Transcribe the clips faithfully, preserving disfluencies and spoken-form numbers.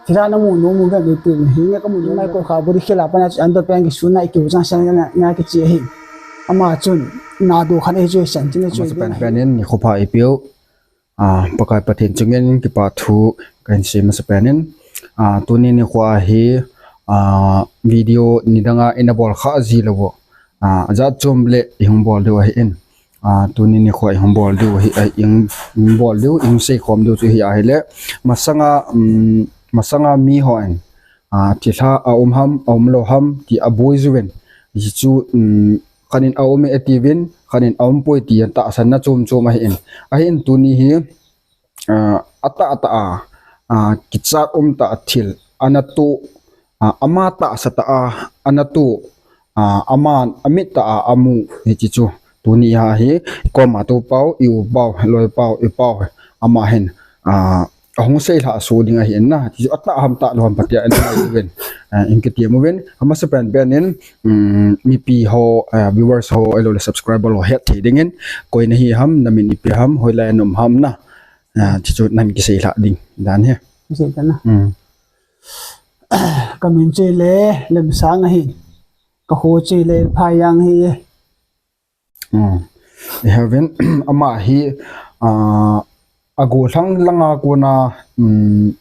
Thilha namu nom uve, ati uve. Hinge kamu nom, mai ko kha buri khela pana chu ando pen kisun na ikiu chang sang na, na kichi ahi. Ama chun nado khan echu san chun echu. Masa pen pen in nikho pha eipeu. Ah, Pakai Pathen chungin kipa thu kahin sei masa pen in. Ah, tuni nikho hi, ah, video nidanga ina bol kha ji lou. Ah, ajat chom le ihung bol diu ahin. Ah, tuni nikho ihung bol diu hi, ah, ihung, ihung bol diu, ihung seikhom diu chu hi ahile. Masanga, um, masanga mi hon, ah, thilha aum ham, aum lou ham, ti aboi jiuvin. Hichu, um, khanin aum e atiuvin, khanin aumpoi ti tahsanna chom chom ahin. Ahin tuni hi, ah, atah atah a, ah, kichat umtah thil, ana to, ah, ama tahsa tah a, ana to, ah, aman amit tah a amu, hichi chu. Tuni a hi, koma tu pau, i u pau, loi pau, i pau, ama hin, ah, ahung seilha so ding ahin na, hichu atah ham tah lou ham phatea in, ah, in kiti mu uvin, amasa pen pen in, um, mipi ho, ah, viewers ho, ahilou le subscriber ho het thei dingin, koi nahi ham, namin ipi ham, hoilai a na um ham na. Ah, hichu nahin kiseilha ding dan hi. Kiseilha na. Hmm. Kamin chu le Lemsang ahi. Kakho chu le Phaijang ahi. Hmm. Ihaven, ama hi, ah, agollhang langa kona, um,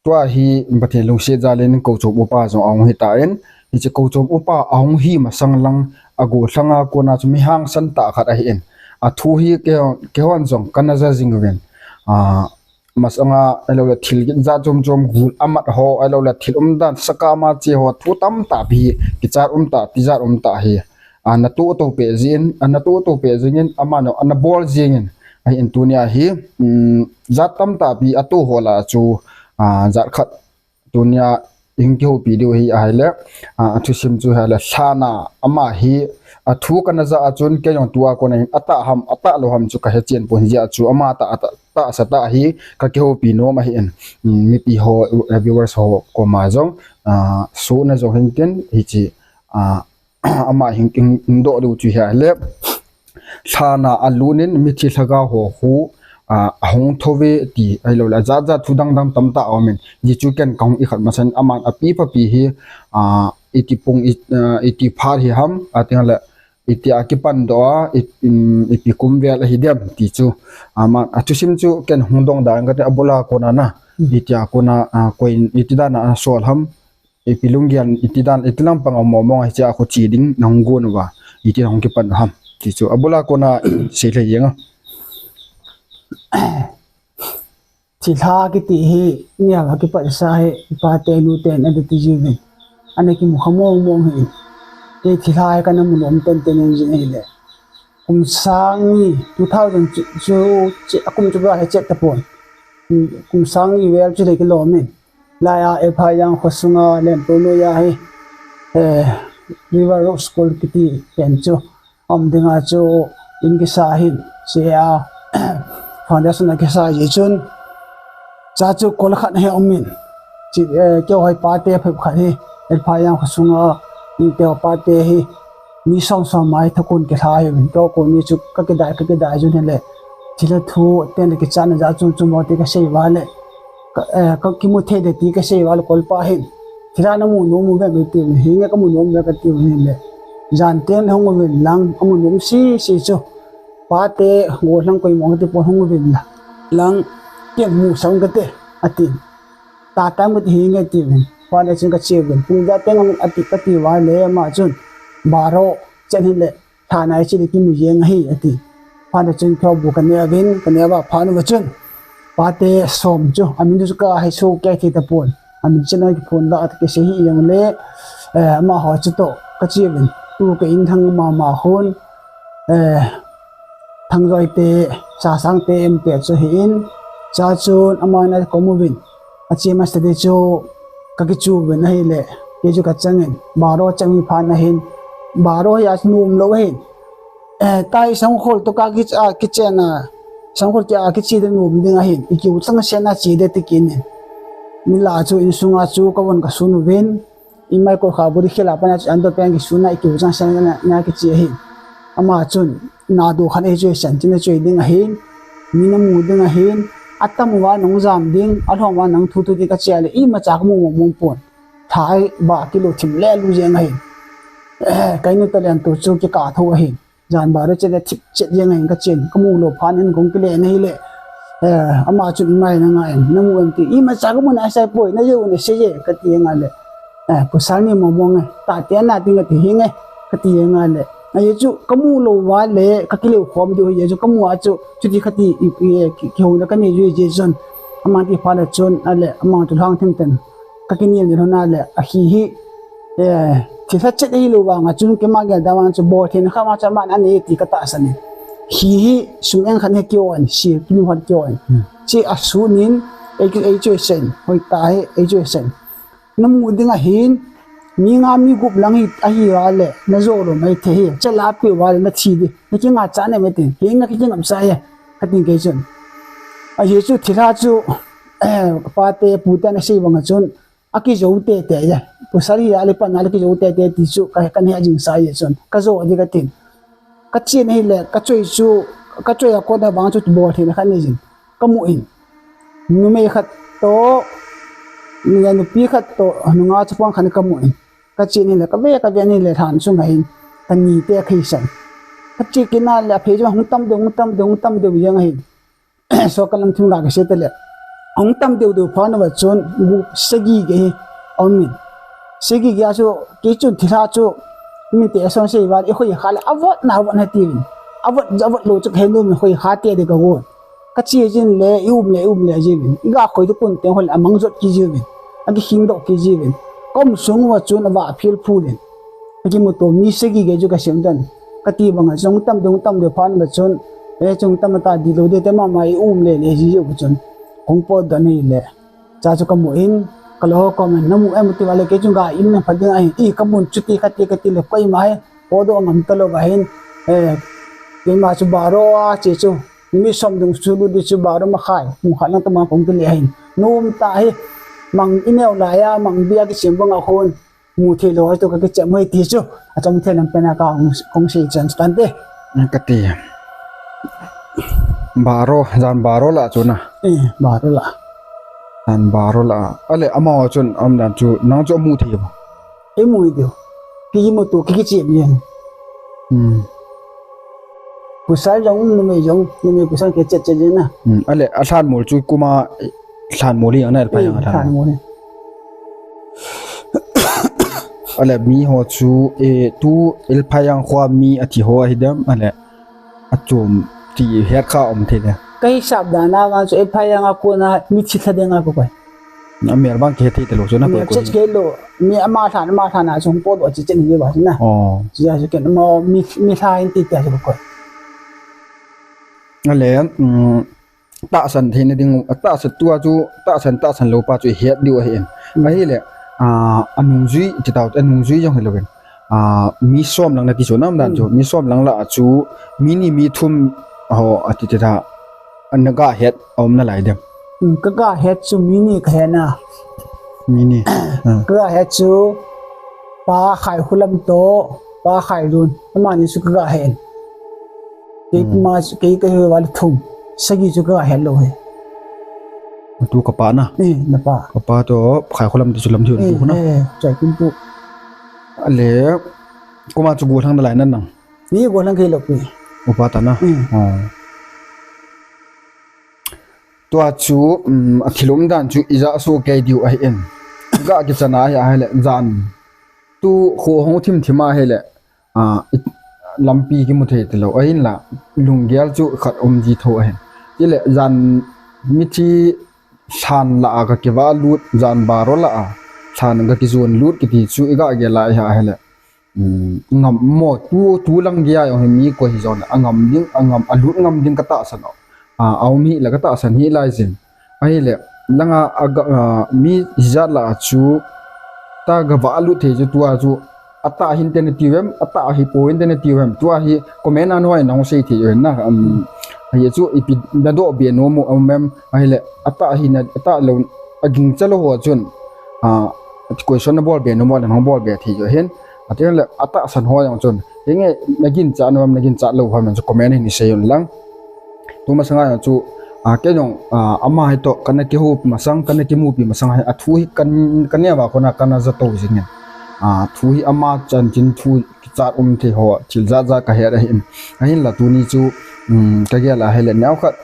tua hi Pathen lungset jal in Kochom upa jong ahung hitan, hiche Kochom upa ahung hi masang lang agollhanga kona chu mi hangsan tah khat ahin. Athu hi ke, keihon jong kana ja jing uvin. Ah, masanga ahilou le thil kit jat chom chom gul amat ho, ahilou le thil umdan sakama che ho, thu tamtah pi, kichat umtah, tijat umtah hi. Ah, ana to to pe jin, ah, ana to to pe jingin, amanu, ah, ana bol jingin. Ahin tunia hi, um, jat tamtah pi ato ho lah a chu, ah, jat khat tunia hung kihoupi diu hi ahile, ah, athusim chu ahile, lhana ama hi, athu kana ja a chun kei jong tua kona hin atah ham, atah lou ham chu kahe chen pon, hijeh a chu ama tah, atah, tahsa tah hi kakihoupi nom ahin, um, mipi ho, eh, viewers ho koma jong, ah, suna jong hintin, hichi, ah, ama hin, hin, hin doh diu chu hi ahile. Lhana alunin mithi lhagao ho khu, ah, ahung thou ve ti ahilou le, ajat jat thu dang dang tamtah aumin. Hichu ken kahung i khat masan aman api papi hi, ah, iti pung, i, ah, iti phat hi ham, ati le, iti a kipan doh a, i, um, ipi kum vel ahi dem ti chu. Aman, athusim chu ken hung dong dan kate abula kona na. Hmm. Iti a kona, ah, koiin iti dan a sol ham. Ipi lunggel, iti dan, iti lampang a mong mong a hiche a khu che ding nahung gon uva, iti nahung kipan u ham. Ti chu abula kona seilha jeng a. Thilha kiti hi, nia kipat sa hi, ipa te nu ten ana ti jiuvin. Ana kimu kha mong mong hi. Kei thilha hi kana mu nom ten ten in jing ahile. Kum sang ni, two thousand chu, chu, chu, akum chu ba hi chet tapon. Kum, kum sang ni vel chu le kilom in. Laiya, eh, Phaijang khosunga Lempu noiya hi, eh, River Road School kiti pen chu aum dinga chu in kisa hin, sia, foundation a kisa ji chun, cha chu kol khat hi aumin, chi, eh, keiho hi pate phep khat hi, eh, Phaijang khosunga, in keiho pate hi, mi som som mai thakon kilha hi uvin, keiho kon ni chu kakidai, kakidai jun hile, thilha thu, ten le kichatna jat chom chom ho ti kasei uva le, ka, eh, kakimu thei de ti kasei uva le, kolpa hin, thilha namu nom uve, ati uve, hinge kamu nom uve, kati uve le. Jan ten hung uvin lang, amu nom sisi chu. Pate, gollhang koima kati pon hung uvin la. Lang, ken mu sang kate, ati. Tata mu ti hinge ati uvin. Pate chun kache uvin. Pung ja teng ati kati uva le ama chun. Baro, chen hile. Lhana ichi le kimu jeng ahi, ati. Phat na chun keiho bu kaneh uvin, kaneh uva phat uva chun. Pate som chu, amin chu kahe soh kei thei tapon. Amin chu na kiphon la ati kisei hi jong le, eh, amaho chutoh kache uvin. Tu ka in thang mama khun, eh, Thangjoi te, Sasang te, em te chu hi in. Cha chun ama na kom uvin. Ache masa te chu kakichu uvin ahile, kei chu kachangin, baro chang hi phat na hin, baro hi a nom lou ahin. Eh, tai sangkhol to ka ki, a, kichen a, sangkhol ki a kiche de nom ding ahin, ikiu chang sen a che de ti kinin. Min la chu insunga chu kavon kasun uvin, imai ko kha buri khela pana chu ando pen kisun na ikiu chang sen na, na kiche ahin. Ama chun, nado khan echu san chun echu ding ahin, mi namu ding ahin, Atam uva nahung jam ding, alhom uva nahung thu thu ding kache a le, imacha kamu mong mong pon. Thai ba kilo thim le lu jeng ahin. Eh, kainu talen tu chu kikah tho ahin. Jan baro chet le thip chet jeng ahin kachen. Kamu lou phat in kong kile na hile. Eh, ama chun ima hi na ngai em, namu em ti. Imacha kamu nasai poi, najou nasei je, kati jeng a le. Eh, pasal ni mong mong e, tate na ding kati hing e, kati jeng a le. Ajeh chu kamu lou uva le, kakileu khom diu ajeh chu kamu a chu, chuti kati i, i, ki, kihou na kanei ju ajeh chun. Ama ti phat le chun, a le, ama chu lhang thim ten. Kakinel ni lhon a le, ahi hi, eh, thilha chet ahilou vang a chun, keima gel dan vang chu bol thei na kha ma chu aman anei ti katahsan e. Hi hi, sum eng khat he kio an, si, kilim khat kio an. Hmm. Chi asu nin, ei, ei chu sen, hoi ta he, ei chu sen. Namu ding ahin, mi nga mi gup lang hi, ahi a le, najou lou mai thei hi, chala pe uva le, nathi di, nakinga cha ne mai tin, hi nga kikingam sa hi, katin kei chun. Ajeh chu thilha chu, eh, pate, pute nasei bang a chun, akijou tete e. Pasal hi a le pan a le kijou tete ti chu, ka, kahe jing sa ajeh chun, kajou di katin. Kachen ahile, kachoi chu, kachoi a kona bang chu bol thei na khat nei jin. Kamu in. Numei khat toh, nupi khat toh, nungah chapang khat kamu in. Kachen ahile, kave, kave ahile, lhan sung ahin. Kani te khaisan. Kache kit na le, aphei chu hung tam deu, hung tam deu, hung tam deu jeng ahin. Soka lam thim ga kasei ta le. Hung tam deu deu phat uva chun, gu sagi ge hi, aum in. Sagi ge a chu, kei chun thilha chu, mite asong sei uva, i khoi kha le, avot na, avot na ti vin. Avot, avot lou chu kahe nom in khoi kha te de kagon. Kache jin le, i um le, i um le ji vin. I ga khoi tu kun teng hol amang jot kit ji vin. Akikhing doh kit ji vin. Kaum sung uva chun ava phil phul in. Akimuto mi sagi ge chu kasem dan. Kati bang a chung tam deu, tam deu phat uva chun. Eh, chung tam ta di lou de te mama i um le le ji ji u chun. Kong pot dan ahile. Cha chu kamu in, kalo ho comment, namu em ti uva le, kei chun ga im na phat ding ahi, i kamun chuti kati kati le koima hi, podoh ngam talou ahin, eh, keima chu baro a che chu, mi som dung chu lut di chu baro makhai, mu khat lang tama kong kile ahin, nom ta hi, mang i neo lai a, mang bia kichim bang a khun, mu thei lou, tu ka kichem hoi ti chu. Achom thei lam pen a ka kong, kong sei chan chu tante. Kati. Baro, jan baro lah chu na. Eh, baro lah. Jan baro lah. Ale, amaho chun, aum dan chu, nang chu amu thei ba. I mu thei diu. Ki mu tu, ki kichem ni. Hmm. Pasal jong, numei jong, numei pasal kichet chet jeng na. Hmm, ale, alhan mol chu kuma, lhan mol hi ang na, alphai ang lhan mol hi. Ale, mi ho chu, eh, tu, alphai ang khoa mi athi ho ahi dem, ale, achom ti het kha um thei le. Ka hisap dan a vang chu, alphai ang a kona, mi thi lha ding a ko koi. Na mel bang kihe thei talou chu na koi koi. Mel chet kei lou, mi ama lhan, ama lhan a chung podoh chi chen hi ba chu na. Oh. Chi a chu ken mo mi, mi lha in ti tia chu koi. Ale, um, tahsan theina ding, tahsan tua chu, tahsan, tahsan lou pa chu het diu ahi in. Hmm. Ahile, ah, anungjui, ti tau, anungjui jong hilou in. Ah, mi som lang nati chu nam dan chu, hmm, mi som lang lah a chu, mi ni mi thum, ho, ati ti ta, ana ga het, aum nalai dem. Hmm, ka ga het chu mi ni ka het na. Mi ni. Hmm. Ka ga het chu Pa Khaikholam toh, Pa Khailun. Amani chu ka ga het. Kei, hmm, ma chu kei ka hi val thum. Sagi chu ka ga het lou hi. Tu ka pa na? Eh, na pa. Ka pa toh Khaikholam ti chu lam thiu na tu na. Eh, eh, chai kum pu. Ale, kuma chu gollhang nalai nan nang. Ni gollhang kei lou pi. Upa ta na. Hmm. Oh. Tua chu, um, athil um dan chu ija so kei diu ahi in. Ga kichan a hi ahile jan. Tu kho hung thim thim ahile. Ah, i, lampi kimu thei talou. Ahin la, lunggel chu khat um ji tho ahin. Chule jan mithi lhan lah a ka kiva lut, jan baro lah a. Lhan ka kijon lut kiti chu i ga gel a hi ahile. Um, ngam mo, tu, tu lang gei a jong hi mi koi hi jong le, angam ding, angam, alut ngam ding ka tahsan o. A, aum hi la ka tahsan hi lai jin. Ahile, langa, aga, a, mi hijat lah a chu, ta ga va lut thei chu tua chu, atah hin te na tiu em, atah hi poi hin te na tiu em, tua hi comment a nahoi nahung sei thei u hen na, um, ahi chu ipi na doh be nom u, um, em, ahile, atah hi na, atah lou, aging cha lou ho chun, a, question na bol be nom u le nahung bol be thei u hen. Atin le, atahsan ho jong chun, hinge na ginchat nom, na ginchat lou ho man chu comment hin nei sei un lang. Tu masanga jong chu, A, kei jong, a, ama hi toh kana kihoupi masang, kana kimupi masang hi, a thu hi kan, kaneo a kona kana ja tou jing in. A, thu hi ama chanchin thu kichat um thei ho, thil jat jat kahet ahin. Ahinla tuni chu, um, kagel a hile neo khat,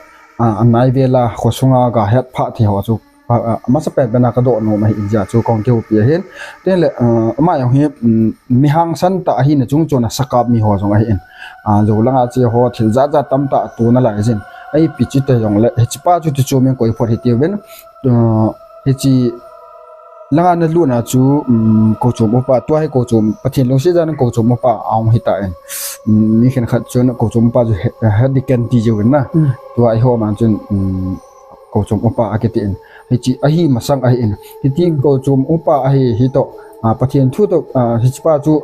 a, anai vel a, khosunga kahet pha thei ho chu, a, a, masa pen pen a kadoh nom ahin jeh chu kahung kihoupi ahin. Tengle, a, ama jong hi, um, mi hangsan tah ahina chung chon a sakap mi ho jong ahin. A, jou langa che ho thil jat jat tamtah tuna lai jin. Ahi pi chu te jongle, hichepa chu ti chu min koi phot hiti uvin. A, hiche langa nalut na chu, um, kochom upa, tua hi kochom, Pathen lungset jal in kochom upa ahung hita in. Um, mi khenkhat chun kochom upa chu he, he deacon ti jiuvin na. Hmm. Tua eiho man chun, um, kochom upa akiti in. Hiche ahi masang ahin. Hiti Hmm. kochom upa ahi, hitoh, a, Pathen thu toh, a, hichepa chu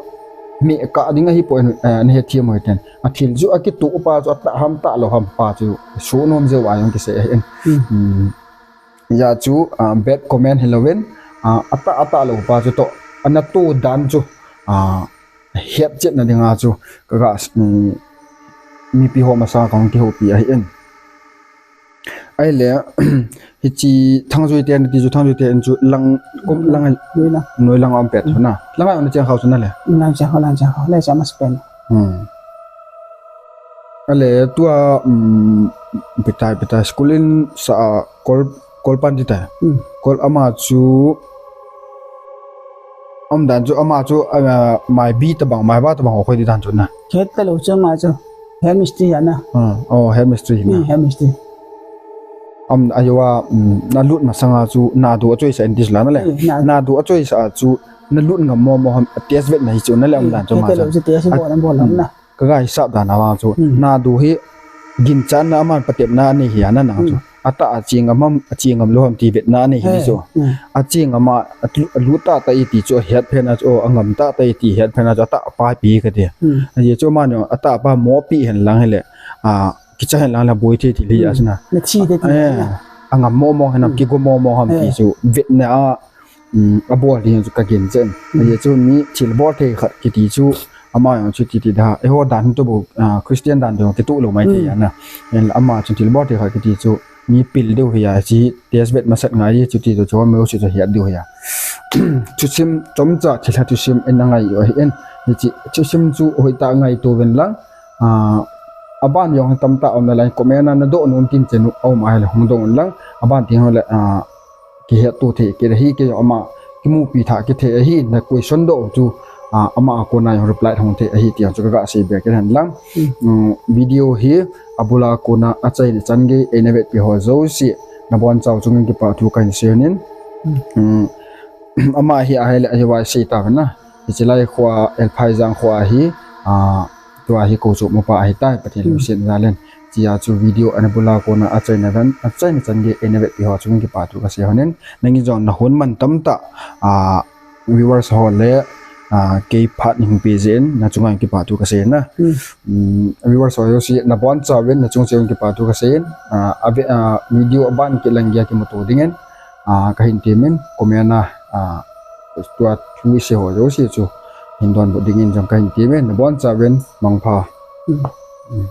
mi kah ding ahipoi, a, nahethem u hiten. Athil chu akitoh upa chu atah ham tah lou ham pa chu sunom jeh uva jong kisei ahin. Hmm. Um, Hijeh chun, a, bad comment hilouvin, a, atah, atah lou pa chu toh, ana toh dan chu, a, hetchetna dinga chu, kaga, um, mipi ho masanga kahung kihoupi ahin. Ahile, hiche Thangjui te nati chu, Thangjui te in chu lang, kum, lang, Noilang. Noilang a um pet chu na. Langa jong nacheng khau chu nale. Lang cheng khau, lang cheng khau, le chama spen. Hmm. Ale tua, um, pitai, pitai, school in sa a, kol, kol pan ti tai. Hmm. Kol ama chu, um dan chu, ama chu, a, mai bi tabang, mai ba tabang, khoi ti dan chu na. Khet talou chu ama chu, head mistress ana. Hmm. Oh, head mistress na. Hmm, head mistress. Um, ajoa, um, nalut masanga chu, nadu achoisah in ti chu la nale. Hmm, nadu. Nadu achoisah chu, nalut ngam mo mo ham, test vet na hi chu, nale um dan chu ama chu. Khet talou chu test bol, bol ham na. Kaga hisap dan a vang chu, Hmm. nadu hi ginchatna aman patepna anei hi a na nang chu. Hmm. Atah a che ngam ham, ache ngam lou ham ti vetna anei hi He. chu. Hmm. Ache ngam a, alu-, alut tah tah e ti chu ahet phat na chu, o, angam tah tah e ti het phat na chu, atah a papi kati. Hmm. Ajeh chu aman jong atah a pa mopi hen lang hile, a, kicha hen lang le boi thei thil hi a Hmm. chu na. Na thi thei thil Eh, hi na. Angam mo mo hen ham, Hmm. kigo mo mo ham ti He. chu vetna a, um, abol ding chu kagin chen. Hmm. Ajeh chu mi thilbol thei khat kiti chu, ama jong chu titi da. Eiho dan toh bou, ah, Christian dan toh kitoh lou mai thei Hmm. a na. Ahinla ama chu thilbol thei khat kiti chu, mi pil diu hi a, hiche test vet masat ngai, chuti toh chu, mi u si chu hiat diu hi a. Thusim chomcha thilha thusim in angai u ahin. Hiche thusim chu hoitah ngaito uvin lang. Ah, aban jong tamtah um nalai, comment a nadoh nom tin chen u aum ahile hung dong un lang. Aban teng hile, ah, kihetto thei kit ahi, kei jong ama kimupi thah kit thei ahi, na question doh chu, ah, ama a kona jong reply hung thei ahi ti jong chu kaga sei be kit hen lang. Hmm. Um, video hi abul a kona achaina chan gei eina vetpi ho jouse, nabonchau chunga kipa thu kahin sei in. Hmm. Um, ama hi ahile ahi vai sei tauvin na. Hiche lai khoa, Elphaijang khoa hi, ah, tua hi kochom upa ahitai, Pathen Hmm. lungset jal in. Hichea chu video ana bul a kona achaina dan, achaina chan gei eina vetpi ho chunga kipa thu kasei hon in. Nangin jong nahon man tamtah, ah, viewers ho le, ah, kei phat nei hung pe jeh in, nachunga kipa thu kasei na. Hmm. Um, viewers ho jouse, nabonchauvin, nachung cheh un kipa thu kasei in. Ah, ave, ah, video aban kit lang geiya kimuto dingin, ah, kahin temin, comment a, ah, tua thu isei ho jouse chu hin donbut dingin jong kahin temin, nabonchauvin, mangpha. Hmm. Hmm.